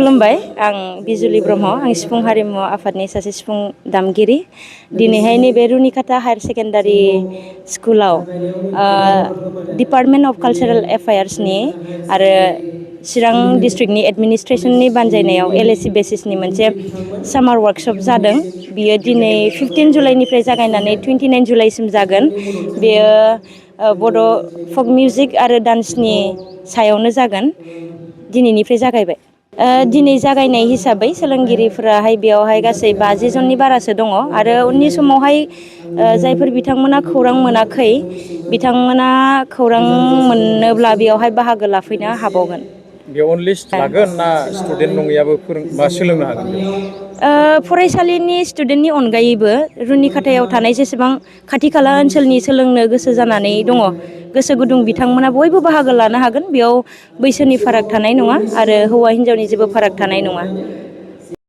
खुलुमबाय आं बिजुलि ब्रह्म आं सिफुं हारिमु आफादनि सासे सिफुं दामगिरि दिनैहाय नैबे रुनिकाटा हायार सेकेन्डारि स्कुलाव डिपार्टमेन्ट अफ कालचारेल एफेयार्सनि आरो चिरां डिस्ट्रिक्टनि एडमिनिस्ट्रेसननि बानजायनायाव LAC बेसिसनि मोनसे सामार वार्कशप जादों। बियो दिनै 15 जुलाइनिफ्राय जागायनानै 29 जुलाइसिम जागोन। बेयो बड' फक मिउजिक आरो डान्सनि सायावनो जागोन। दिनैनिफ्राय जागायबाय। दिनै जागायनाय हिसाबै सोलोंगिरिफोराहाय बेयावहाय गासै 50 जननि बारासो दङ आरो उननि समावहाय जायफोर बिथांमोना खौरां मोनाखै बिथांमोना खौरां मोनोब्ला बेयावहाय बाहागो लाफैनो हाबावगोन। बेयाव अनलि लागोन ना स्टुडेन्ट नङैयाबो सोलोंनो हागोन बेयाव? फरायसालिनि स्टुडेन्टनि अनगायैबो रुनिकाटायाव थानाय जेसेबां खाथि खाला ओनसोलनि सोलोंनो गोसो जानानै दङ गोसो गुदुं बिथांमोना बयबो बाहागो लानो हागोन। बेयाव बैसोनि फाराग थानाय नङा आरो हौवा हिन्जावनि जेबो फाराग थानाय नङा।